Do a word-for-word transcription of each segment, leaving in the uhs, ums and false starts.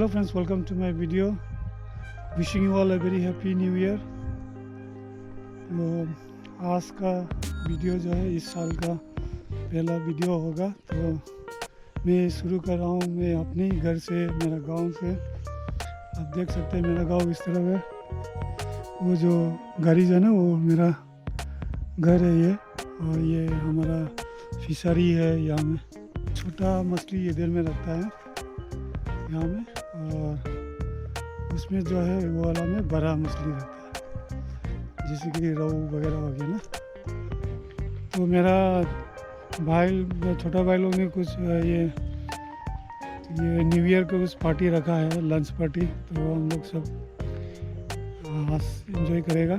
Friends, welcome to my video. Wishing you all a very happy new year. तो आज का video जो है, इस साल का पहला वीडियो होगा। तो मैं शुरू कर रहा हूँ, मैं अपने ही घर से, मेरा गांव से। आप देख सकते हैं, मेरा गांव इस तरफ है। वो जो गाड़ी जो है ना, वो मेरा घर है ये। और ये हमारा फिशरी है। यहाँ में छोटा मछली इधर में रहता है, यहाँ में। और उसमें जो है, वो वाला में बड़ा मछली रहता है, जैसे कि रोहू वगैरह हो गया ना। तो मेरा भाई, छोटा भाई लोग ने कुछ, अ, ये, ये न्यू ईयर का कुछ पार्टी रखा है, लंच पार्टी। तो हम लोग सब, अ, आज एंजॉय करेगा।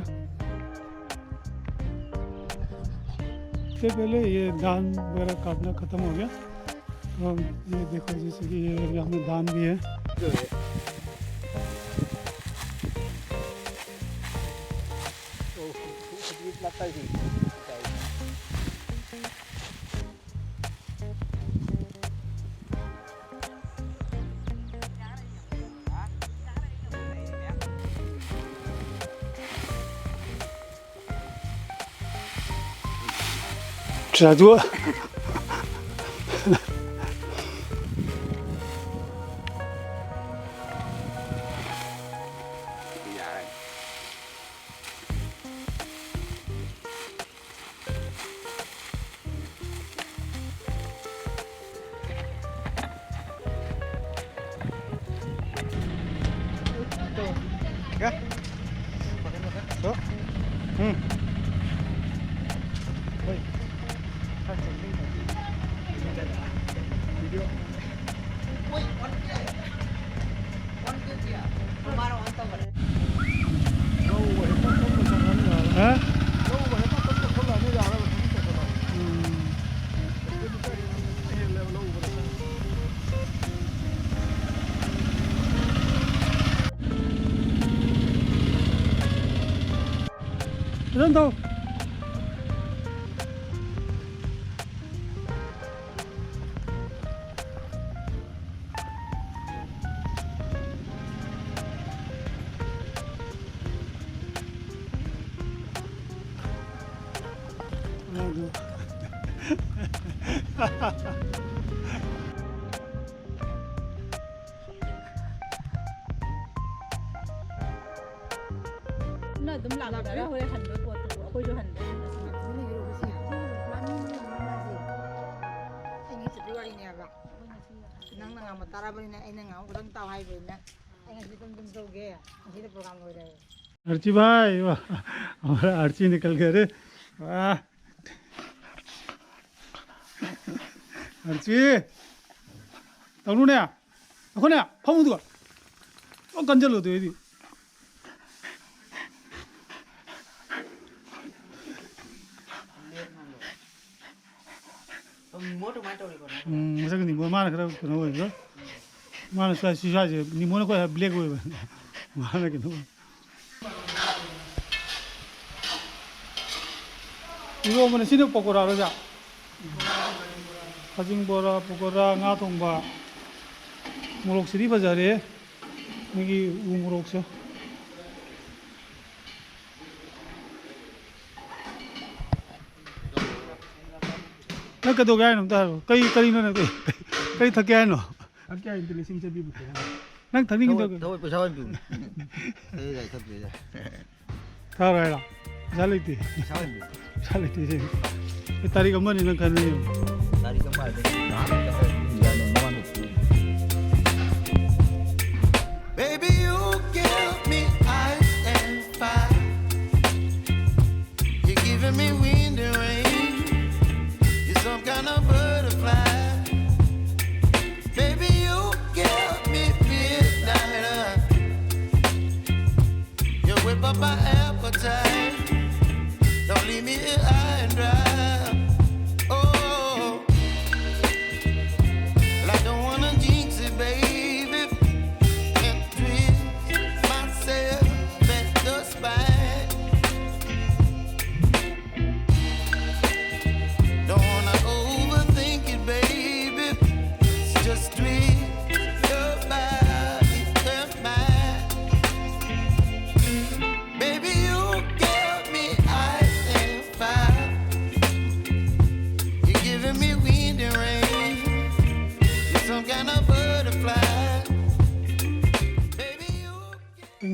सबसे पहले ये धान वगैरह काटना ख़त्म हो गया। तो ये देखो, जैसे कि ये यहाँ में धान भी है। Tradu. ꯅ ꯑꯗꯨꯝ ꯂꯥꯛꯅꯔ ꯍꯣꯔꯦꯟ ꯍꯟꯕ ꯄꯣꯠꯇꯨꯕꯨ ꯑꯩꯈꯣꯏꯁꯨ ꯍꯟꯕ ꯃꯤꯅ ꯍꯦꯔꯣꯒ ꯁꯤ ꯃꯥ ꯃꯤ ꯃꯤ ꯃꯤ ꯃꯥꯁꯦ꯫ ꯑꯩꯅ ꯆꯠꯄꯤ ꯋꯥꯔꯤꯅꯦꯕ꯫ ꯅꯪꯅ ꯉꯥꯡꯕ ꯇꯥꯔꯕꯅꯤꯅ ꯑꯩꯅ ꯉꯥꯡꯕ ꯈꯛꯇꯪ ꯇꯥꯎ ꯍꯥꯏꯕꯅꯤꯅ ꯑꯩ ꯉꯁꯤ ꯇꯨꯝ ꯇꯨꯝ ꯇꯧꯒꯦ꯫ ꯉꯁꯤꯗ program ꯂꯣꯏꯔꯦ꯫ अर्ची भाइ, वाह, हमारा अर्ची निकल गया रे। वाह। अर्ची, ꯇꯧꯅꯨꯅꯦ꯫ ꯑꯩꯈꯣꯏꯅꯦ, ꯐꯃꯨꯡꯗꯨꯒ ꯂꯣꯏ ꯀꯟꯖꯜꯂꯨ ꯑꯗꯨ ꯑꯩꯗꯤ꯫ ꯅꯤꯃꯣ ꯑꯗꯨꯃꯥꯏꯅ ꯇꯧꯔꯤꯀꯣ ꯅꯪ? ꯎꯝ, ꯃꯁꯛ ꯅꯤꯃꯣ, ꯃꯥꯅ ꯈꯔ ꯀꯩꯅꯣ ꯑꯣꯏꯕ꯭ꯔꯥ? ꯃꯥꯅ ꯁ꯭ꯋꯥꯏ, ꯁꯤ ꯁ꯭ꯋꯥꯏꯁꯦ, ꯅꯤꯃꯣꯅ ꯑꯩꯈꯣꯏ black ꯑꯣꯏꯕ꯫ ꯃꯥꯅ ꯀꯩꯅꯣ ꯑꯣꯏ꯫ ꯏꯔꯣꯝꯕꯅ ꯁꯤꯅ ꯄꯀꯣꯔꯥꯔꯣ, ꯑꯣꯖꯥ? ꯈꯥꯖꯤꯡ ꯕꯣꯔꯥ, ꯄꯀꯣꯔꯥ, ꯉꯥ ꯊꯣꯡꯕ꯫ ꯃꯣꯔꯣꯛꯁꯤꯗꯤ ꯐꯖꯔꯦ, ꯃꯣꯏꯒꯤ ꯎ ꯃꯣꯔꯣꯛꯁꯦ꯫ ꯅꯪ ꯀꯩꯗꯧꯒꯦ ꯍꯥꯏꯅꯣ? ꯑꯝꯇ ꯍꯥꯏꯔꯣ꯫ ꯀꯩ, ꯀꯔꯤꯅꯣ ꯅꯪ? ꯀꯩ, ꯀꯔꯤ ꯊꯛꯀꯦ ꯍꯥꯏꯅꯣ? ꯊꯛꯀꯦ ꯍꯥꯏꯗꯤ ꯂꯤꯁꯤꯡ ꯆꯠꯄꯤꯕꯨ ꯀꯩ ꯍꯥꯏꯅꯣ? ꯅꯪ ꯊꯛꯅꯤꯡꯉꯤꯗꯣ ꯊꯋꯥꯏ, ꯀꯩ? ꯊꯋꯥꯏ ꯄꯩꯁꯥ ꯑꯣꯏꯅ ꯄꯤꯌꯨ꯫ ꯑꯩ ꯒꯥꯔꯤ ꯊꯛꯇ꯭ꯔꯤꯗ꯫ ꯊꯛꯑꯔꯣꯏ ꯍꯥꯏꯔꯣ? ꯄꯩꯁꯥ ꯂꯩꯇꯦ꯫ ꯄꯩꯁꯥ ꯑꯣꯏꯅ ꯄꯤꯌꯨ꯫ ꯄꯩꯁꯥ ꯂꯩꯇꯦ ꯁꯤ꯫ ꯑꯦ, ꯇꯥꯔꯤꯛ ꯑꯃꯅꯤ ꯅꯪ ꯈꯟꯅ ꯌꯦꯡꯉꯨ꯫ ꯇꯥꯔꯤꯛ ꯑꯃ ꯍꯥꯏꯕ ꯅꯍꯥꯟ ꯈꯛꯇ ꯌꯥꯅꯤ, ꯃꯃꯥꯡꯗ꯫ Baby, you give me ice and fire. You're giving me wind and rain. You're some kind of butterfly. Baby, you give me midnight oil. You whip up my appetite. Don't leave me here high and dry. Oh,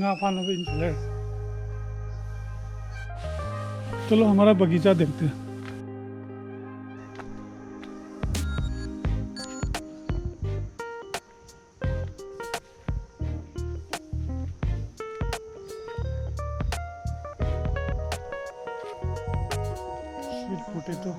ꯉꯥ ꯐꯥꯅꯕ ꯏꯟꯁꯨ ꯂꯩꯔꯦ꯫ चलो, हमारा बगीचा देखते हैं। Sweet potato.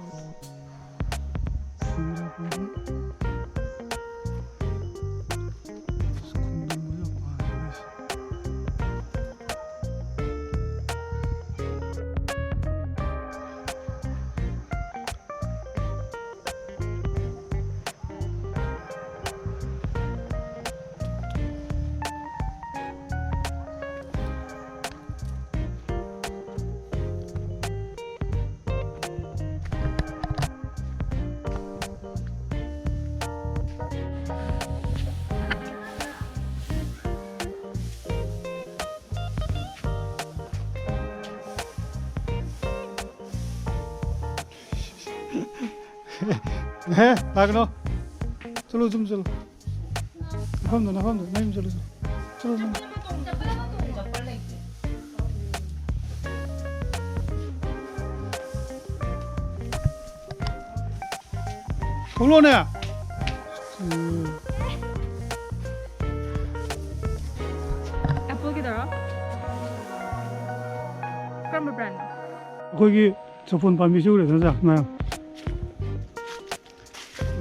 ꯍꯦ, ꯂꯥꯛꯀꯅꯣ꯫ ꯆꯠꯂꯣ, ꯁꯨꯝ ꯆꯠꯂꯣ꯫ ꯅꯐꯝꯗꯣ, ꯅꯐꯝꯗꯣ, ꯅꯌꯨꯝ ꯆꯠꯂꯣ, ꯆꯠꯂꯣ꯫ ꯆꯠꯂꯣ, ꯆꯠꯂꯣ꯫ ꯊꯣꯛꯂꯛꯑꯣꯅꯦ꯫ ꯎꯝ꯫ ꯑꯦꯄꯜꯒꯤꯗꯔꯣ? ꯀꯔꯝꯕ brand? ꯑꯩꯈꯣꯏꯒꯤ ꯆꯐꯣꯟ ꯄꯥꯝꯕꯤꯁꯤ ꯎꯔꯦꯗꯅ, ꯃꯌꯥꯝ꯫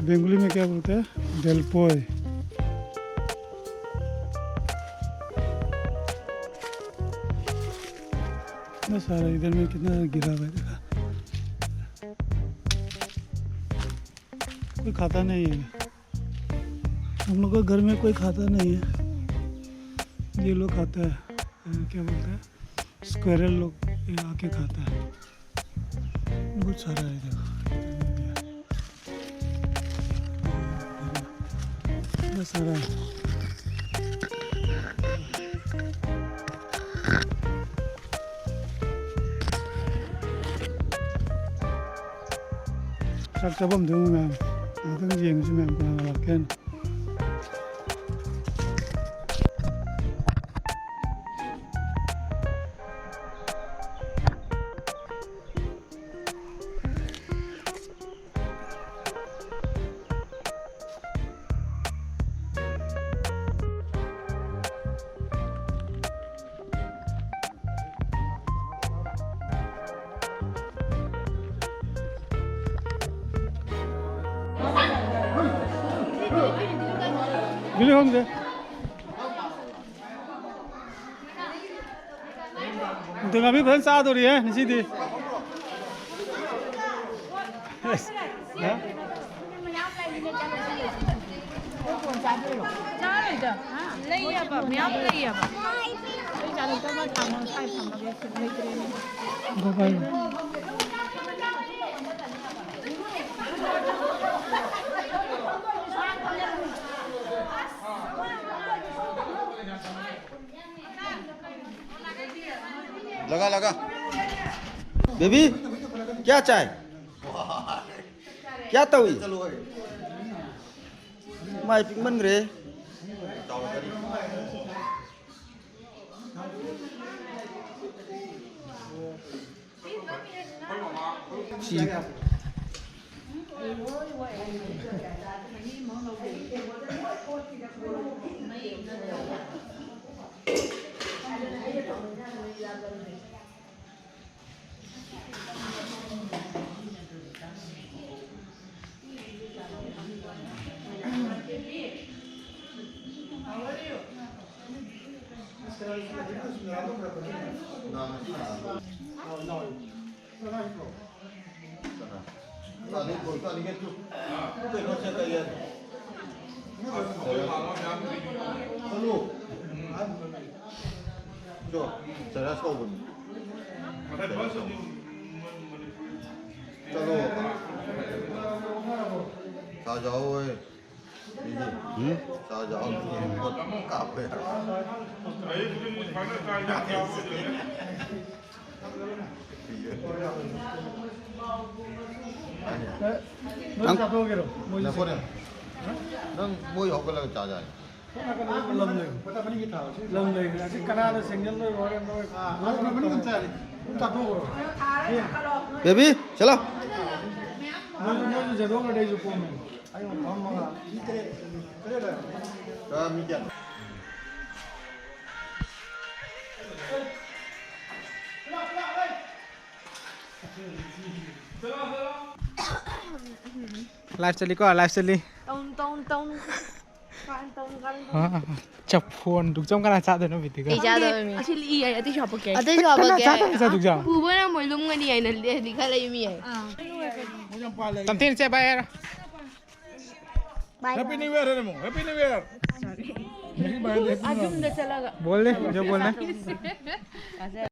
बेंगोली में क्या बोलते हैं? बेलपोय। इतना सारा इधर में कितना गिरा हुआ है, देखा? कोई खाता नहीं है। हम लोग का घर में कोई खाता नहीं है, ये लोग खाता है। अ, क्या बोलते हैं, स्क्वेरल लोग ये आके खाता है। बहुत सारा है, देखो, इतना सारा है। ꯆꯥꯛ ꯆꯥꯐꯝꯗꯨ ꯃꯌꯥꯝ ꯉꯥꯏꯍꯥꯛꯇꯪ ꯌꯦꯡꯉꯁꯤ ꯃꯌꯥꯝ ꯀꯅꯥ ꯀꯅꯥ ꯂꯥꯛꯀꯦꯅ꯫ ꯕꯤꯂꯤ ꯈꯪꯗꯦ꯫ ꯅꯨꯡꯊꯤꯜ ꯉꯥꯃꯤ ꯐꯖꯅ ꯆꯥꯗꯣꯔꯤꯍꯦ ꯉꯁꯤꯗꯤ꯫ ꯑꯁ, ꯍꯥ? ꯆꯥꯔꯣꯏꯗ꯫ ꯂꯩꯌꯦꯕ, ꯃꯌꯥꯝ ꯂꯩꯌꯦꯕ꯫ ꯑꯩ ꯆꯥ ꯂꯣꯟꯊꯣꯛꯑꯒ ꯊꯝꯃꯣ, ꯁ꯭ꯋꯥꯏ ꯊꯝꯃꯒꯦ꯫ ꯂꯩꯇ꯭ꯔꯦꯅꯦ꯫ ꯕꯥꯏ ꯕꯥꯏ꯫ लगा, लगा। बेबी, क्या चाय? क्या तवी? माय पिंक बन रहे। चलो। आ जाओ, ओए। हम्म? आ जाओ। काफी। ꯅꯪ ꯆꯥꯊꯣꯛꯑꯒꯦꯔꯣ? ꯃꯣꯏꯁꯨ ꯅꯈꯣꯏꯅ, ꯅꯪ ꯃꯣꯏ ꯍꯧꯒꯠꯂꯒ ꯆꯥꯖꯦ ꯍꯥꯏ꯫ ꯂꯝ ꯂꯩ꯫ ꯂꯝ ꯂꯩ꯫ ꯑꯁꯤ ꯀꯅꯥꯅ ꯁꯦꯡꯖꯟꯗꯣꯏ ꯋꯥꯔꯦ ꯅꯣꯏ꯫ ꯑꯥ, ꯃꯅꯤꯡ ꯑꯗꯨꯝ ꯆꯥꯔꯤ꯫ ꯑꯗꯨꯝ ꯆꯥꯊꯣꯛꯈ꯭ꯔꯣ꯫ ꯕꯦꯕꯤ, ꯆꯠꯂꯣ꯫ ꯃꯣꯏꯁꯨ, ꯃꯣꯏꯁꯨ ꯆꯦꯟꯊꯣꯛꯈ꯭ꯔꯗꯤ ꯑꯩꯁꯨ ꯀꯣꯝꯃꯦ꯫ ꯑꯩ ꯐꯝꯃꯒ ꯃꯤ ꯇꯔꯦꯠ, ꯇꯔꯦꯠ ꯂꯩꯔꯝꯃꯦ꯫ ꯑꯥ, ꯃꯤ ꯀꯌꯥ? Live ꯆꯠꯂꯤꯀꯣ, live ꯆꯠꯂꯤ꯫ ꯇꯧꯅꯨ, ꯇꯧꯅꯨ꯫ ꯀꯥꯟ ꯇꯧꯅꯨ, ꯀꯥꯟ ꯇꯧꯅꯨ꯫ ꯑꯥ, ꯆꯐꯣꯟ ꯗꯨꯛꯆꯝ ꯀꯅꯥ ꯆꯥꯗꯣꯏꯅꯣ, ꯕꯤꯇꯤꯀꯥ? ꯑꯩ ꯆꯥꯗꯕ ꯃꯤ꯫ ꯑꯁꯤ ꯂꯤꯛꯏ ꯍꯥꯏ, ꯑꯇꯩꯁꯨ ꯍꯥꯄꯛꯀꯦ꯫ ꯑꯇꯩꯁꯨ ꯀꯅꯥ ꯍꯥꯄꯛꯀꯦ꯫ ꯆꯥꯗꯣꯏꯅꯣ, ꯆꯥꯗꯣꯏꯁꯦ? ꯄꯨꯕꯅ ꯃꯣꯏ ꯂꯨꯝꯒꯅꯤ ꯍꯥꯏꯅ ꯂꯤꯛꯑꯗꯤ ꯈꯔ ꯂꯩ ꯃꯤ ꯍꯥꯏ꯫ ꯇꯝꯊꯤꯅ ꯆꯦ ꯕꯥꯏ ꯍꯥꯏꯔꯣ꯫ ꯕꯥꯏ ꯕꯥꯏ꯫ Happy New Year ꯍꯥꯏꯔꯝꯃꯣ, Happy New Year꯫ ꯑꯥ, ꯌꯨꯝꯗ ꯆꯠꯂꯒ꯫ बोल दे, जो बोलना है।